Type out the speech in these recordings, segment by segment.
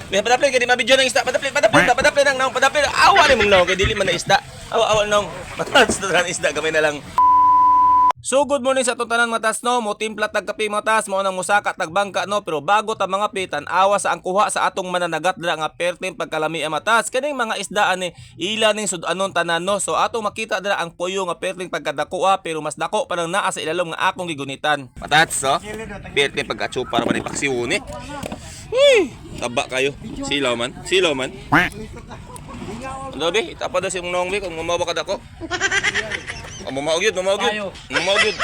May padaplin kay di mabidyo ng isda. Padaplin, padaplin, ba, padaplin ang naong, padaplin. Awa ni mong naong kay dili man na isda. Awa, awa naong. Matas na isda gamay na lang. So good morning sa atong tanan, matas, no, mo timpla tag kape, matas, mao nang musaka tag bangka, no, pero bago ta mga pitan awa sa ang kuha sa atong mananagat dira nga perting pagkalami ang matas kaning mga isda ani ila ning sud-anon tanan, no. So atong makita dira ang puyo nga perting pagkadakoa, pero mas dako pa nang naa sa ilalom nga akong gigunitan, matats, no. Perting pagkatsupar man ni paksiw ni. Uy, taba kayo. Silaw man, silaw man. Ano be, itapa daw si mong naong be kung mamawa ka dako. Oh, mamaog yun, mamaog yun. Mamaog yun.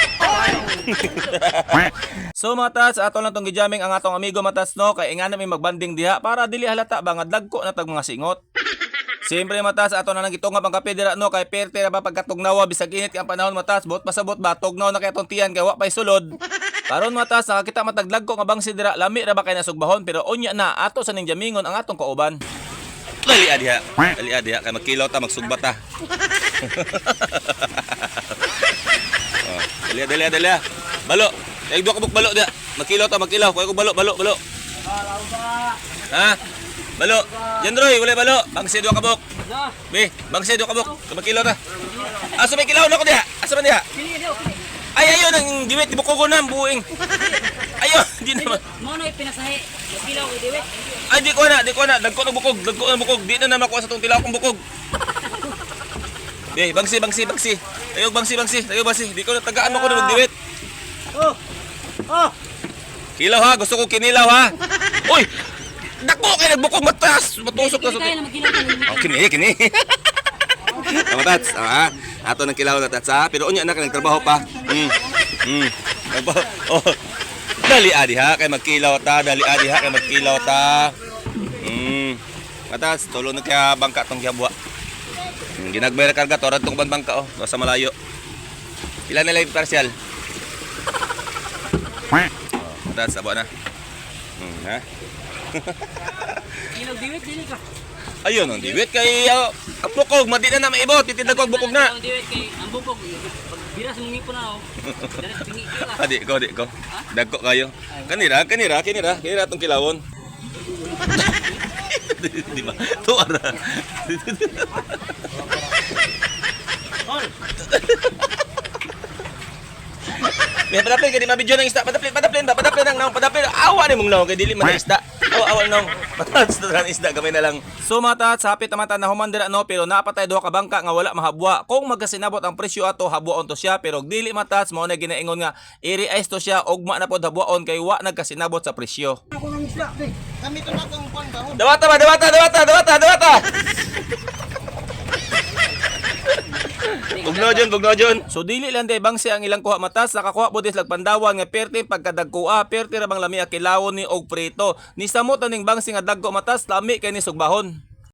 So matas, ato lang tong gijaming ang atong amigo, matas, no, kay ingana may magbanding diha para dili halata ba nga dagko na tag mga singot. Siyempre, matas, ato na lang gitungap ang kape dira, no, kay perte ra ba pagkatugnawa bisag init kay ang panahon, matas, buot pasabot ba tugnaw na kay atong tiyan kay wa pay sulod. Karon, matas, nakakita mataglag ko nga bangsi dira, lami ra ba kay nasugbahon, pero unya na ato sa ning jamingon ang atong kauban. Dali diha. Dali diha kay magkilaw ta, magsugba ta. Oh, dali dali dali. Balo. Ay duha ka buk balo diha. Magkilaw ta, magkilaw. Kuha ko balo, balo, balo. Ha? Balo. Jandroy, wala balo. Bangsi duha ka buk. Be, bangsi duha ka buk. Magkilaw ta. Asa may kilaw na ko diha? Asa man diha? Ay ayo nang diwit di ko na buing. Ayo, di naman. Mo na pinasahi. Kilaw kay diwit. Ay, di ko na, di ko na. Dagko na bukog, dagko na bukog. Di na na makuha sa tong tilaw kong bukog. Be, bangsi, bangsi, bangsi. Tayo, bangsi, bangsi. Tayo, bangsi. Di ko na tagaan mo ko na magdiwit. Oh. Oh. Kilaw ha, gusto ko kinilaw ha. Uy! Dako kay nagbukog matas. Matusok na sa Kaya na magkilaw ka. Oh, kini, kini. Tama tats. Ah, ato ng kilaw na tats ha. Pero unya na ka nagtrabaho pa. Trabaho. Oh. Dali adi ha kay magkilaw ta, dali adi ha kay magkilaw ta. Matas, tulo na kaya bangka tong gihabwa. Ginagbay ra karga torad tong ban bangka oh, sa malayo. Pila na lang yung partial? Oh, matas, abo na. Ha? Kilaw diwit dili ka. Ayun, ang diwit kay ang bukog, madi na na maibot, titindag ko ang bukog na. Ang diwit kay ang bukog. Pag biras mong ngipon na oh. Dali sa pingi ka. Ah, di ko, di ko. Dagko kayo. Kanira, kanira, kanira, kanira itong kilawon. Di ba? Tuara. May padaplin kay di mabidyo ng isda. Padaplin, padaplin ba? Padaplin ang naong, padaplin. Awa ni mong naong kay dili man na isda. Awa, awa naong. Matats na lang isda gamay na lang. So matats, hapit naman ta na humandira, no, pero napatay duha ka bangka nga wala mahabwa. Kung magkasinabot ang presyo ato habwaon to siya, pero dili matats mao na ginaingon nga iri ice to siya ugma na pod habwaon kay wa nagkasinabot sa presyo. Dawata ba, dawata, dawata, dawata, dawata. Bugno dyan, bugno dyan. So dili lang day bangsi ang ilang kuha, matas, nakakuha po dis lagpandawan nga perte pagkadagkoa, perte ra bang lami ang kilawon ni og prito. Ni samot aning bangsi nga dagko, matas, lami kay ni sugbahon.